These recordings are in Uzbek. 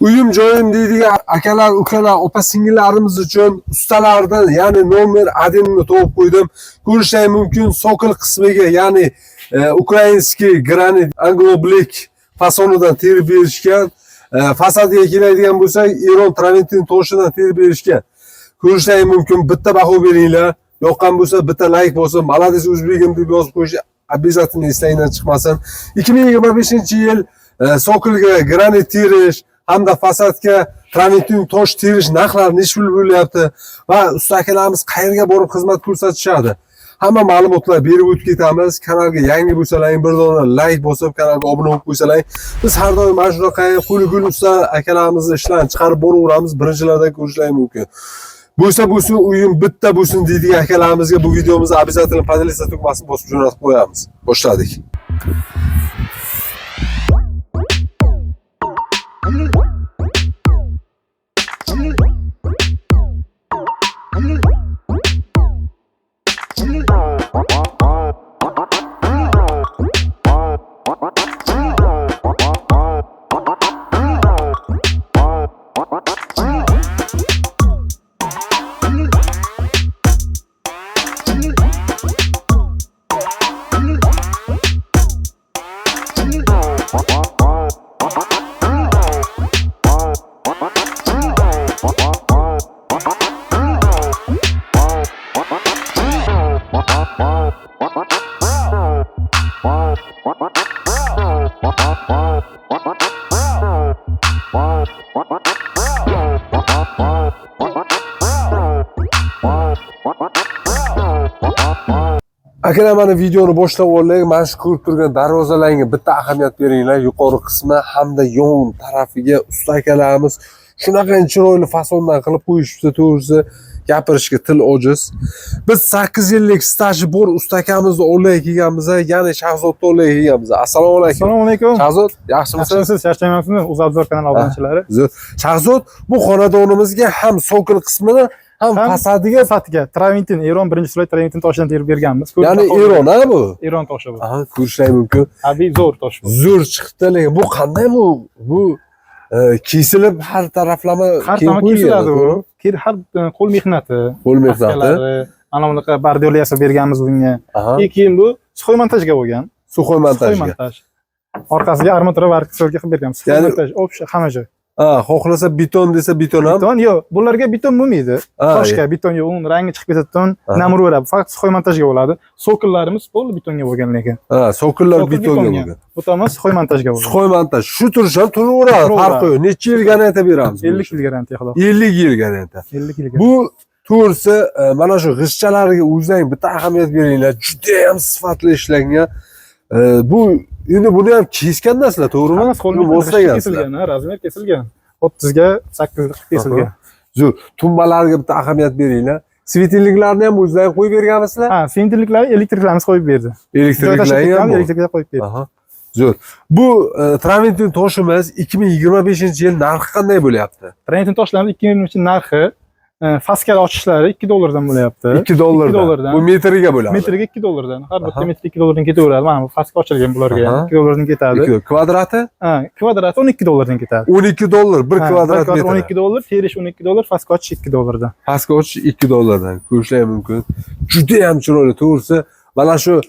Uyim joyim deydigan akalar, ukalar, opa singillarimiz uchun ustalardan, ya'ni nomer 1 ni to'g'ib qo'ydim. Ko'rishlari mumkin sokol qismiga, ya'ni украинский granit Anglo Black fasonidan terib berishgan. Fasadiga keladigan bo'lsak, Eron travertin toshidan terib berishgan. Ko'rishlari mumkin. Bitta baho beringlar. Yoqqan bo'lsa bitta like bosib, "Молодец o'zbegim" deb yozib qo'yish обязательно esingizdan chiqmasin. 2025-yil sokolga granit terish hamda fasadga travertin tosh terish narxlari necha pul bo'lyapti va usta akalarimiz qayerga borib xizmat ko'rsatishadi? Hamma ma'lumotlar berib o'tib ketamiz. Kanalga yangi bo'lsalaring bir dona like bosib, kanalga obuna bo'lib qo'ysalaring, biz har doim mana shunaqa qo'li gul usta akalarimizni ishlarini chiqarib boraveramiz, birinchilardan ko'rishlari mumkin. Bo'lsa bo'lsin, uyim bitta bo'lsin deydigan akalarimizga bu videomizni обязательно поделиться tugmasini bosib jo'natib qo'yamiz. Boshladik. Akalar, mana videoni boshlab oldik. Mana shu ko'rib turgan darvozalarga bitta ahamiyat beringlar. Yuqori qismi hamda yon tarafiga usta akalarimiz shunaqa chiroyli fasondan qilib qo'yishibdi, to'g'risi gapirishga til ojiz. Biz 8 yillik staji bor usta akamizni oldiga kelganmiz, ya'ni Shahzodni oldiga kelganmiz. Assalomu alaykum. Assalomu alaykum. Shahzod, yaxshimisiz? Yaxshimisiz? Charchamayapsizmi? UzObzor kanali obunachilari. Zo'r. Shahzod, bu xonadonimizga ham sokol qismini, ham fasadiga Fasadiga travertin, Eron birinchi слой travertin toshidan terib berganmiz. Ko'rib ya'ni baho Eron ha bu. bering. Eron toshi bu. Aha, ko'rishlar mumkin. Tabiiy zo'r tosh bu. Zo'r chiqdi, lekin bu qanday bu? Bu kesilib har taraflama Har keyin tomon qo'yilgan, kesiladi bu. to'g'rimi? Har qo'l mehnati. Qo'l mehnati. Maskalari, ana bunaqa bordyurlar yasab berganmiz bunga. Aha. Keyin bu сухой montajga bo'lgan. Сухой Сухой montajga. montaj. Orqasiga armatura varka qilib berganmiz. Сухой Ya'ni- montaj, общий hamma joy. Ha, xohlasa beton desa beton ham. Beton yo'q, bularga beton bo'lmaydi. Ha, Toshga beton yo'q, uning rangi chiqib ketadi, Aha. nam uraveradi. Faqat сухой montajga bo'ladi. Sokollarimiz pol betonga bo'lgan lekin. Ha, sokollar Sokol betonga betonga. bo'lgan. Bu tomon сухой montajga bo'lgan. Сухой montaj. Shu turish ham turaveradi, Turaveradi. farqi yo'q. Necha yil garantiya beramiz? 50 yil garantiya xudo. 50 yil garantiya. 50 yil. Bu to'g'risi mana shu g'ishtchalarga o'zlaring bitta ahamiyat beringlar. Juda ham sifatli ishlangan. Bu endi buni ham kesgandasizlar, to'g'rimi? Hammasi qo'l Buni mehnati moslagansizlar. kesilgan, ha, razmer kesilgan. 30 ga 8 qilib kesilgan. Zo'r. Tumbalarga bitta ahamiyat beringlar. Светильник larni ham o'zlaring qo'yib berganmisizlar? Ha, светильник lar elektriklarimiz qo'yib berdi. Joy tashlab Elektriklarni ham ketgan, bor. elektriklar qo'yib berdi. Aha. Zo'r. Bu travertin toshimiz 2025-yil narxi qanday bo'lyapti? Travertin toshlarning 2023 narxi faskal ochishlari 2 dollardan bo'lyapti. 2 dollardan. 2 dollardan. Bu metriga bo'ladi. Metriga 2 dollardan. Har bitta Aha. metr 2 dollardan ketaveradi. Mana bu faska ochilgan bularga ham Aha. 2 dollardan ketadi. 2 Kvadrati Ha, kvadrati 12 dollardan ketadi. 12 dollar bir Ha, kvadrat bir metr. 12 dollar, terish 12 dollar, faska ochish 2 dollardan. Pastga ochish 2 dollardan ko'rishlar mumkin. Juda ham chiroyli, to'g'risi. Mana shu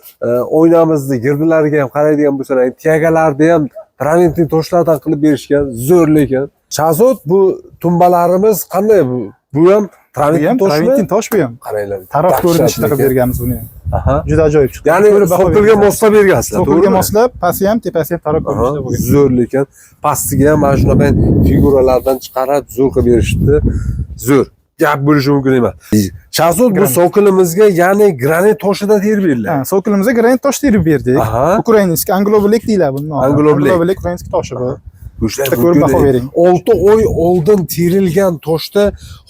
oynamizni girdilariga ham qaraydigan bo'lsalar, tiyagalarni ham travertin toshlardan qilib berishgan, zo'r lekin. Shahzod, bu tumbalarimiz qanday bu? Bu ham Bu travertin ham toshmi? travertin tosh bu ham. Qaranglar. Taroq dahshat ko'rinishida qilib lekin. berganmiz buni ham. Aha. Juda ajoyib chiqdi. Ya'ni Ko'rib baho sotilga beramiz. moslab bergansizlar, Sokolga to'g'rimi? moslab, pasti ham, tepasi ham taroq Aha, ko'rinishida bo'lgan. zo'r lekin pastiga ham mana shunaqa figuralardan chiqarib zo'r qilib berishibdi. Zo'r. Gap bo'lishi mumkin emas. Shahzod, bu Granit. sokilimizga ya'ni granit toshidan terib beriladi. Ha, sokolimizga granit tosh terib berdik. Aha. Украинский Anglo Black deyiladi buni nomi. Anglo Black. Anglo Black украинский toshi bu. Ko'rishlar Bitta ko'rib mumkin. baho bering. 6 oy oldin terilgan toshda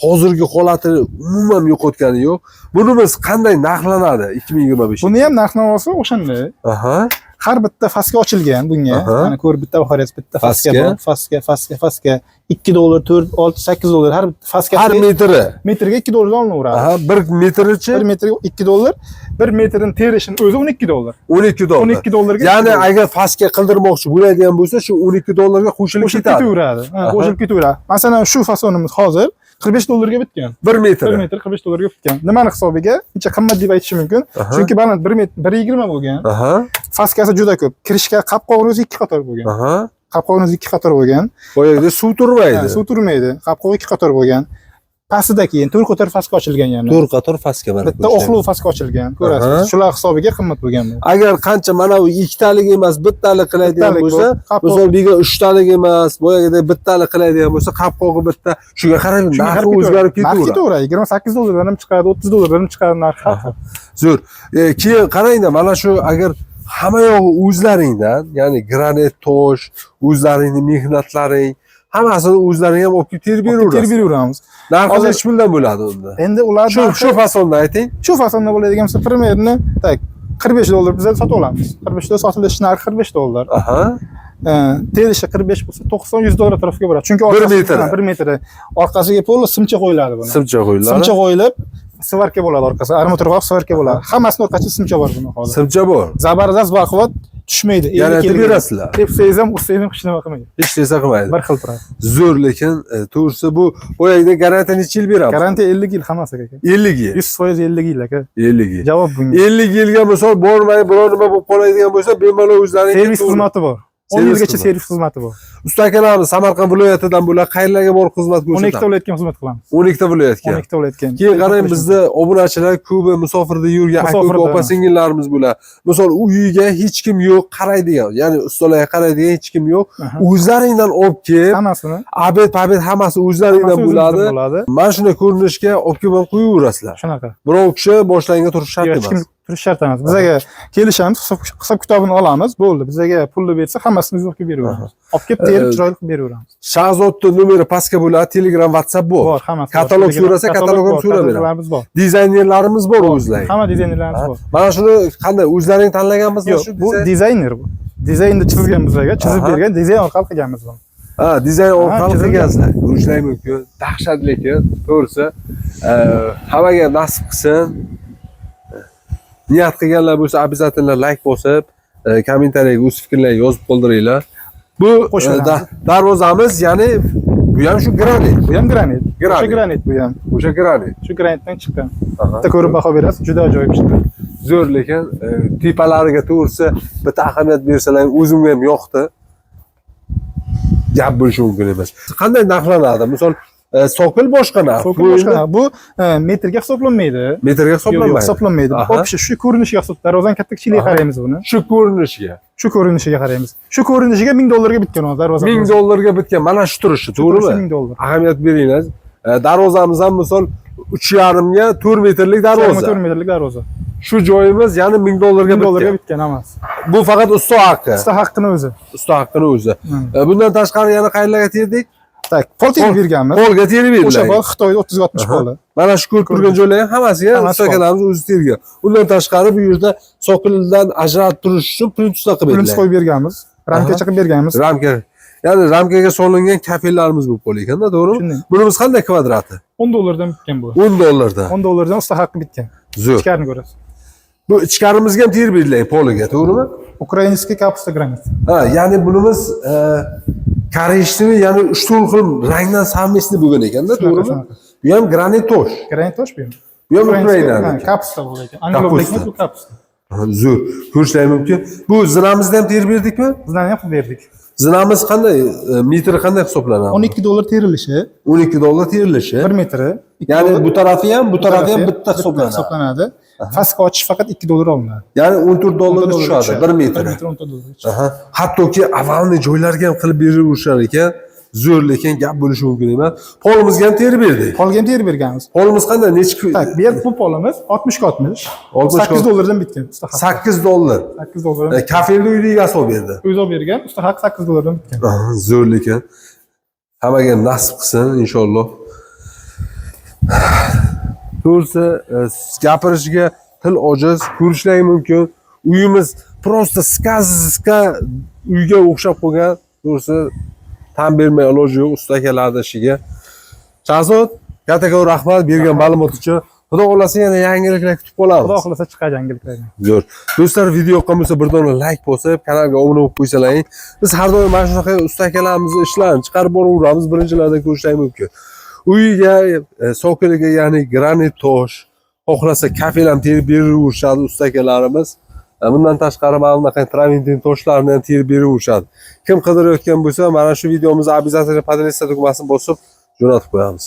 hozirgi holatini umuman yo'qotgani yo'q. Bunimiz qanday narxlanadi 2025? Buni ham narx navosi o'shanday. Aha. Har bitta фаска ochilgan bunga. Mana ko'rib bitta oxirasi bitta фаска Фаска. bor. Фаска, фаска, фаска 2 dollar, 4, 6, 8 dollar har bitta фаска Har metri. Metrga 2 dollardan olinaveradi. Aha, 1 metrichi 1 metrga 2 dollar, 1 metrini terishini o'zi 12 dollar. 12 dollar. 12 dollarga. Ya'ni agar фаска qildirmoqchi bo'ladigan bo'lsa, shu 12 dollarga qo'shilib qo'shilib ketadi. Ketaveradi. Ha, qo'shilib ketaveradi. Masalan, shu fasonimiz hozir 45 dollarga bitgan. 1 metri. 1 metr 45 dollarga bitgan. Nimani hisobiga? Uncha qimmat deb aytish mumkin. Chunki baland 1 metr 1.20 bo'lgan. Фаска si juda ko'p. Kirishga qapqog'ini o'zi 2 qator bo'lgan. Qapqog'ini o'zi 2 qator bo'lgan. Boyagida suv turmaydi. Ha, suv turmaydi. Qapqog'i 2 qator bo'lgan. Pastida keyin 4 qator фаска ochilgan yana. 4 qator фаска mana. Bitta oqlov фаска ochilgan. Ko'rasiz. Shular hisobiga qimmat bo'lgan bu. Agar qancha mana bu ikkitalik emas, bittalik qiladigan Bittalik bo'lsa, bu, qapqoq- misol bu yerga uchtalik emas, boyagida bittalik qiladigan bo'lsa, qapqog'i bitta, shunga qarab Shunga narxi qarab o'zgarib ketaveradi. Narxi ketaveradi. ketaveradi. 28 dollardan ham chiqadi, 30 dollardan ham chiqadi narxi har xil. Zo'r. Keyin qarangda, mana shu agar hamma yog'i o'zlaringdan, ya'ni granit tosh, o'zlaringning mehnatlaring, hammasini o'zlaring ham olib kelib terib Terib beraverasiz. beraveramiz. Narxi Hozir- nechi puldan bo'ladi unda? Endi ular Shu shu fasonda ayting. Shu fasonda bo'ladigan bo'lsa, примерно так 45 dollar bizlar sotib olamiz. 45 dollar sotilish narxi 45 dollar. Terishi 45 bo'lsa 90 100 dollar atrofiga boradi. Chunki Bir orqasi- metri. Ha, 1 metri. Orqasiga polo simcha qo'yiladi buni. Simcha qo'yiladi. Simcha qo'yilib, сварка bo'ladi orqasi. Armatura сварка bo'ladi. Hammasini orqasida simcha bor buni hozir. Simcha bor. Zabardast baquvvat tushmaydi. Yana Ellik berasizlar. Tepsangiz ham, ursangiz ham hech nima qilmaydi. Hech narsa qilmaydi. Bir xil turadi. Zo'r, lekin to'g'risi bu boyagida garantiya necha yil beramiz? Garantiya 50 yil hammasiga aka. 50 yil. 100% 50 yil aka. 50 yil. Javob bunga. 50 yilga misol bormay biror nima bo'lib qoladigan bo'lsa, bemalol o'zlaring Servis xizmati bor. 10 Servis yilgacha xizmati. Servis xizmati bor. Usta akalarimiz Samarqand viloyatidan bular qayerlarga borib xizmat 12 ta ko'rsatadi? viloyatga xizmat qilamiz. 12 ta viloyatga. 12 ta viloyatga. Keyin qarang, bizda obunachilar ko'pi musofirda yurgan aka Musofirda, opa singillarimiz bular. Misol uyiga hech kim yo'q qaraydigan, ya'ni ustalarga qaraydigan hech kim yo'q. O'zlaringdan olib kelib, Hammasini обед побед hammasi o'zlaringdan hammasi o'zimizdan bo'ladi. bo'ladi. Mana shunday ko'rinishga olib kelib ham qo'yaverasizlar. Shunaqa. Birov kishi boshlariga turish shart Hech kim emas. turish shart emas. Bizaga kelishamiz, hisob kitobini olamiz, bo'ldi. Bizaga pulni bersa, hammasini o'zimiz olib kelib beraveramiz. Olib kelib terib, chiroyli qilib beraveramiz. Shahzodni nomeri pastga bo'ladi, Telegram, WhatsApp bor. Bor, hammasi. Bor. Katalog so'rasa, katalog ham bor, so'rab beradi. kataloglarimiz bor. Dizaynerlarimiz bor o'zlaring. Hamma dizaynerlarimiz bor. Mana shuni qanday o'zlaring tanlaganmisizlar Yo'q, shu bu dizayn? Dizayner bu. Dizaynni chizgan bizaga, chizib bergan, dizayn orqali qilganmiz buni. Ha, dizayn orqali chizilgan. qilgansizlar. Ko'rishlari mumkin. Dahshat lekin, to'g'risi, hammaga nasib qilsin. Niyat qilganlar bo'lsa, обязательно layk bosib, kommentariyaga o'z fikrlarini yozib qoldiringlar. Bu Qo'shilamiz. Darvozamiz, ya'ni bu ham shu granit. Bu ham granit. Granit. O'sha granit bu ham. O'sha granit. Shu granitdan chiqqan. Bitta ko'rib baho berasiz, juda ajoyib chiqqan. Zo'r, lekin tepalariga to'g'risi bitta ahamiyat bersalar, o'zimga ham yoqdi. Gap bo'lishi mumkin emas. Qanday narxlanadi? Misol sokil boshqa narx. Sokil Bu boshqa endi narx. Bu metrga hisoblanmaydi. Metrga Yo'q, yo'q, hisoblanmaydi. hisoblanmaydi. Вообще shu ko'rinishiga hisob. Darvozani katta kichikligiga qaraymiz buni. Shu ko'rinishiga. Shu ko'rinishiga qaraymiz. Shu ko'rinishiga 1000 dollarga bitgan hozir darvoza. 1000 dollarga bitgan mana shu turishi, to'g'rimi? 1000 dollar. Ahamiyat beringlar. Darvozamiz ham misol 3,5 ga 4 metrlik darvoza. 4 metrlik darvoza. Shu joyimiz ya'ni 1000 dollarga 1000 dollarga bitgan. bitgan hammasi. Bu faqat usta haqqi. Usta haqqini o'zi. Usta haqqini o'zi. Bundan tashqari yana qayerlarga terdik? Так, pol terib berganmiz. Polga terib O'sha berdik. pol Xitoyda 30 ga 60 poli. Mana shu ko'rib turgan joylarning hammasiga Hammasi usta pol. akalarimiz o'zi tergan. Undan tashqari bu yerda sokildan ajratib turish uchun plintuslar qilib Pulimiz berdilar. qo'yib berganmiz. Ramkacha qilib berganmiz. Ramka. Ya'ni ramkaga solingan kafellarimiz bo'lib qolar ekanda, to'g'rimi? Shunday. Bunimiz qanday kvadrati? 10 dollardan bitgan bu. 10 dollardan. 10 dollardan usta haqqi bitgan. Zo'r. Ichkarini ko'rasiz. Bu ichkarimizga ham terib berilgan poliga, to'g'rimi? Украинский капуста granit. Ha, ya'ni bunimiz коричневый, ya'ni 3-4 xil rangdan совместный bo'lgan ekanda, Shunaqa, to'g'rimi? shunaqa. Bu ham granit tosh. Granit tosh bu ham. Bu ham Украинский, ha, Ukrainaniki. Капуста bu lekin. Anglo Капуста. bu капуста. Ha, zo'r. Ko'rishlari mumkin. Bu zinamizni ham terib berdikmi? Zinani ham qilib berdik. Zinamiz qanday, metri qanday hisoblanadi? 12 dollar terilishi, 12 dollar terilishi. 1 metri. 2 Ya'ni dollar bu tarafi ham, bu tarafi ham bitta hisoblanadi. Hisoblanadi. Фаска ochish faqat 2 dollar olinadi. Ya'ni 14 dollarga 14 tushadi 1 metri. 1 metr 14 dollar. Aha. Hattoki овальный joylarga ham qilib beraverishar ekan. Zo'r, lekin gap bo'lishi mumkin emas. Polimizga ham terib berdik. Polga ham terib berganmiz. Polimiz qanday? Nechi? Так, bu yer bu polimiz 60 ga 60. 60 ga 8 dollardan bitgan. Usta haqqi. 8 dollar. 8 dollardan. Kafelni uyni egasi olib berdi. O'zi olib bergan, usta haqqi 8 dollardan bitgan. Aha, zo'r lekin. Hammaga nasib qilsin inshaalloh. To'g'risi, gapirishga til ojiz, ko'rishlari mumkin. Uyimiz Просто сказка uyga o'xshab qolgan. To'g'risi, tan bermay iloji yo'q usta akalarni ishiga. Shahzod, kattakon rahmat bergan ma'lumot uchun. Xudo xohlasa, yana yangiliklar kutib qolamiz. Xudo xohlasa, chiqadi yangiliklar. Zo'r. Do'stlar, video yoqqan bo'lsa, bir dona layk bosib, kanalga obuna bo'lib qo'ysalaring. Biz har doim mana shunaqa usta akalarimizni ishlarini chiqarib boraveramiz, birinchilardan ko'rishlaring mumkin. Uyiga, sokiliga, ya'ni granit tosh, xohlasa kafel ham terib beraverishadi usta akalarimiz. Bundan tashqari mana bunaqa travertin toshlarni ham terib beraverishadi. Kim qidirayotgan bo'lsa, mana shu videomizni обязательно поделиться tugmasini bosib jo'natib qo'yamiz.